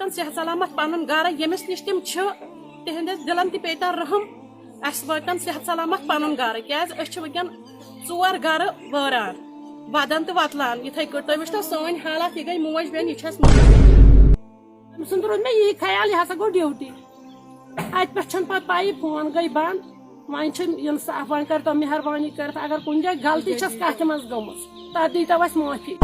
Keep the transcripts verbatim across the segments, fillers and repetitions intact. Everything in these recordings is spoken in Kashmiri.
واتن صحت سلامت پنُن گرٕ، ییٚمِس نِش تِم چھِ، تِہنٛدِس دِلن تہِ پیٚیہِ تن رحم۔ اسہِ واتن صحت سلامت پنُن گرٕ، کیازِ أسۍ چھِ وٕنکیٚن ژور گرٕ وٲران، ودان تہٕ وۄتلان۔ یِتھے کٲٹھۍ تُہۍ وٕچھتو سٲنۍ حالات، یہِ گٔے موج بیٚنہِ، یہِ چھِ اسہِ موج۔ أمۍ سُنٛد روٗد مےٚ یی خیال، یہِ ہسا گوٚو ڈیوٹی۔ اتہِ پٮ۪ٹھ چھنہٕ پتہٕ پَیی، فون گٔے بنٛد۔ وۄنۍ چھِ انصاف، وۄنۍ کٔرۍتو مہربٲنی کٔرِتھ، اگر کُنہِ جایہِ غلطی چھس کتھِ منٛز گٔمٕژ، تتھ دیٖتو اسہِ معٲفی۔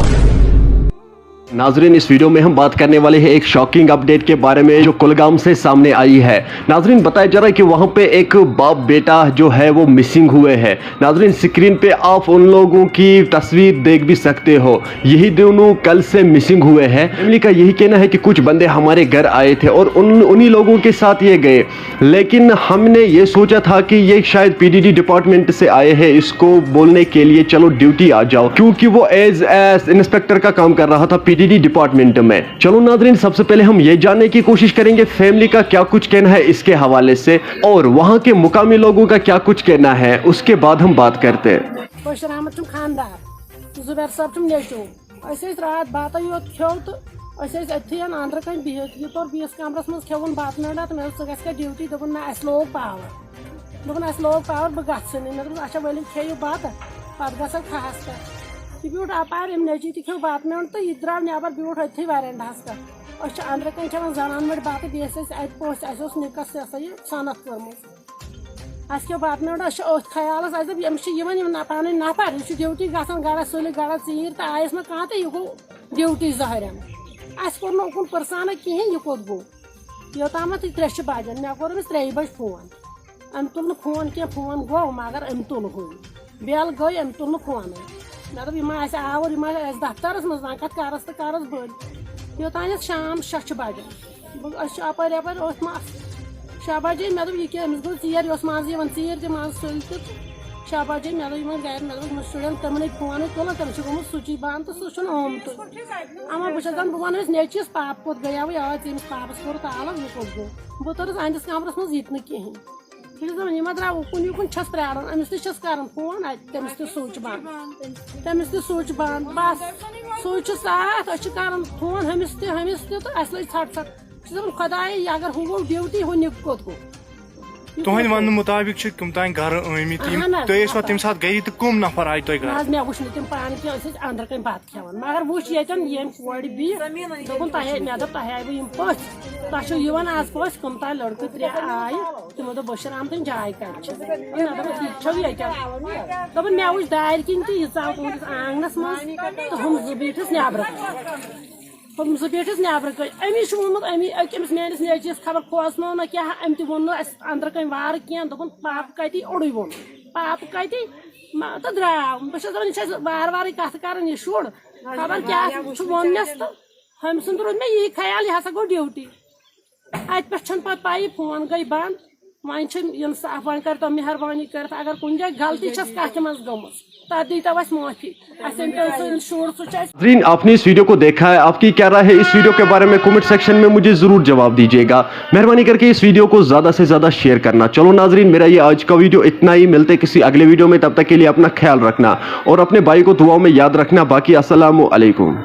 नाजरीन, इस वीडियो में हम बात करने वाले हैं एक शॉकिंग अपडेट के बारे में, जो कुलगाम से सामने आई है। नाजरीन, बताया जा रहा है कि वहाँ पे एक बाप बेटा जो है, वो मिसिंग हुए हैं। नाजरीन, स्क्रीन पे आप उन लोगों की तस्वीर देख भी सकते हो। यही दोनों कल से मिसिंग हुए हैं। फैमिली का यही कहना है कि कुछ बंदे हमारे घर आए थे और उन उन्हीं लोगों के साथ ये गए, लेकिन हमने ये सोचा था कि ये शायद पीडीडी डिपार्टमेंट से आए हैं, इसको बोलने के लिए चलो ड्यूटी आ जाओ, क्योंकि वो एज इंस्पेक्टर का काम कर रहा था पीडीडी डिपार्टमेंट में। चलो नाजरीन, सबसे पहले हम ये जानने की कोशिश करेंगे फैमिली का क्या कुछ कहना है इसके हवाले से और वहाँ के मुकामी लोगों का क्या कुछ कहना है, उसके बाद हम बात करते हैं। بشیر احمد چھُم خانٛدار، زُبیر صٲب چھُم نیٚچوٗ۔ أسۍ ٲسۍ راتھ بَتہٕ یوت کھیوٚو تہٕ أسۍ ٲسۍ أتھی اَنٛدرٕ کَنۍ بِہِتھ۔ یہِ توٚر بیٚیِس کَمرَس منٛز کھیوٚوُن بَتہٕ میوٚنٛڈا تہٕ مےٚ دوٚپ، "ژٕ گژھِ کَر ڈیوٹی؟" دوٚپُن، "نہ، اَسہِ لوگ پاوَر۔" دوٚپُن، "اَسہِ لوگ پاوَر، بہٕ گژھٕ نہٕ۔" مےٚ دوٚپُس، "اچھا، ؤلِو کھیٚیِو بَتہٕ، پَتہٕ گژھو کھَہَس پٮ۪ٹھ۔" یہِ بیوٗٹھ اَپارِ، أمۍ نیٚچوٗ تہِ کھیوٚو بَتہٕ میوٚنٛڈ تہٕ یہِ درٛاو نٮ۪بَر، بیوٗٹھ أتھی وَرینٛڈَہَس پٮ۪ٹھ۔ أسۍ چھِ أنٛدرٕ کَنۍ کھٮ۪وان زَنان مٔڑۍ بَتہٕ، بیٚیہِ ٲسۍ أسۍ اَتہِ پوٚژھ، اَسہِ اوس نِکَس، یہِ ہسا یہِ صنعت کٔرمٕژ۔ اَسہِ کیٛاہ بَتہٕ میوٚنٛڈ، أسۍ چھِ أتھۍ خیالَس، اَسہِ دوٚپ، یِم چھِ یِوان، یِم نہ پَنٕنۍ نَفر، یِم چھِ ڈیوٹی گژھان، گَرَس سُلہِ گَرَس ژیٖرۍ تہٕ آیَس نہٕ کانٛہہ تہٕ یہِ گوٚو ڈیوٹی ظٲہِرَن۔ اَسہِ کوٚر نہٕ اُکُن پٕرٛژھانہ کِہیٖنۍ، یہِ کوٚت گوٚو۔ یوٚتامَتھ یہِ ترٛےٚ چھِ بَجان، مےٚ کوٚر أمِس ترٛیٚیہِ بَجہِ فون۔ أمۍ تُل نہٕ فون کینٛہہ، فون گوٚو، مگر أمۍ تُلہٕ ہٕے۔ بیل گٔے، أمۍ تُل نہٕ فونٕے۔ مےٚ دوٚپ، یہِ ما آسہِ آوُر، یہِ ما آسہِ دفترس منٛز، وۄنۍ کتھ کرس تہٕ کرس بٔلۍ۔ یوٚتانٮ۪تھ شام شےٚ چھِ بجان۔ بہٕ، أسۍ چھِ اپٲرۍ یپٲرۍ أتھۍ منٛز۔ شےٚ بجے، مےٚ دوٚپ، یہِ کیٛاہ، أمِس گوٚو ژیر، یہِ اوس منٛزٕ یِوان ژیٖرۍ تہِ، منٛزٕ سُلہِ تہِ۔ شےٚ بجے، مےٚ دوٚپ یِمن گرِ، مےٚ دوٚپ، یِمن شُرٮ۪ن تِمنٕے فونٕے تُلان، تٔمِس چھُ گوٚمُت سُچی بنٛد تہٕ سُہ چھُنہٕ آمتُے۔ اما بہٕ چھَس دَپان، بہٕ وَنہٕ أمِس نیٚچوِس، پاپہٕ کوٚت گٔیاوٕے؟ آ، ژٕ أمِس پاپس کوٚرُتھ آلو، یہِ کوٚت گوٚو؟ بہٕ تٔرٕس أہنٛدِس کمرس منٛز، یہِ تہِ نہٕ کِہیٖنۍ۔ بہٕ چھَس دَپان، یہِ ما درٛاو اُکُن یُکُن، چھَس پرٛاران، أمِس تہِ چھَس کران فون، اَتہِ تٔمِس تہِ سُچ بنٛد، تٔمِس تہِ سُچ بنٛد، بس۔ سُچ چھُ ساتھ، أسۍ چھِ کران فون ہُمِس تہِ، ہُمِس تہِ، تہٕ اَسہِ لٔج ژھٹھ ژھٹھ۔ بہٕ چھَس دَپان، خۄدایا، یہِ اگر ہُہ گوٚو ڈیوٹی، ہُہ نِکہٕ کوٚت گوٚو؟ تُہٕنٛدِ وننہٕ مُطابِق چھِ تِم تام گرٕ ٲمٕتۍ، یِم اہن حظ، تُہۍ ٲسوا اہن۔ تَمہِ ساتہٕ گرِ تہٕ کٕم نفر آیہِ تۄہہِ نہ گرٕ؟ حظ، مےٚ وٕچھ نہٕ تِم پانہٕ کینٛہہ، أسۍ ٲسۍ أنٛدرٕ کَنۍ بَتہٕ کھٮ۪وان۔ مگر وٕچھ ییٚتٮ۪ن ییٚمۍ کورِ بِہِتھ، دوٚپُن، "تۄہہِ ہے، مےٚ دوٚپ، تۄہہِ آیوٕ یِم پٔژھۍ، تۄہہِ چھِو یِوان آز پٔژھۍ، کٕم تام لٔڑکہٕ ترٛےٚ آیہِ۔" تِمو دوٚپ، "بشیٖر احمدٕنۍ جاے کَتہِ چھِ؟" مےٚ دوٚپُس، "یہِ چھَو ییٚتٮ۪ن۔" دوٚپُن، "مےٚ وٕچھ دارِ کِنۍ تہِ، یہِ ژاو تُہٕنٛدِس آنٛگنَس منٛز تہٕ ہُم زٕ بیٖٹھِس نٮ۪برٕ کَنۍ۔" ہُم زٕ بیٖٹھِس نٮ۪برٕ کَنۍ۔ أمِس چھُ ووٚنمُت، أمی أکۍ أمِس میٛٲنِس نیٚچوِس خبر کھوژنوو نہ کیٛاہ، أمۍ تہِ ووٚن نہٕ اَسہِ أنٛدرٕ کَنۍ وارٕ کینٛہہ، دوٚپُن، "پاپہٕ کَتی؟" اوٚڑُے ووٚن۔ پاپہٕ کَتہِ؟ ما-، تہٕ درٛاو۔ بہٕ چھَس دَپان، یہِ چھِ اَسہِ وارٕ وارٕے کَتھٕ کَران، یہِ شُر۔ خبر کیٛاہ چھُ ووٚن مےٚ تہٕ ہُمۍ سُنٛد روٗد مےٚ یی خیال، یہِ ہسا گوٚو ڈیوٹی۔ اَتہِ پٮ۪ٹھ چھَنہٕ پَتہٕ پَیی، فون گٔے بنٛد۔ وۄنۍ چھِ اِنصاف، وۄنۍ کٔرۍتو مہربٲنی کٔرِتھ، اگر کُنہِ جایہِ غلطی چھَس کَتھِ منٛز گٔمٕژ، تَتھ دیٖتو اَسہِ معٲفی۔ اَسہِ أمۍ تٔمۍ سُنٛد شُر، سُہ چھُ اَسہِ۔ ناظرین، आपने इस वीडियो को देखा है, आपकी क्या राय है इस वीडियो के बारे में? कमेंट सेक्शन में मुझे ज़रूर जवाब दीजिएगा। मेहरबानी करके इस वीडियो को ज़्यादा से ज़्यादा शेयर करना। चलो नाजरीन, मेरा ये आज का वीडियो इतना ही। मिलते हैं किसी अगले वीडियो में, तब तक के लिए अपना ख्याल रखना और अपने भाई को दुआओं में याद रखना। बाकी अस्सलाम वालेकुम।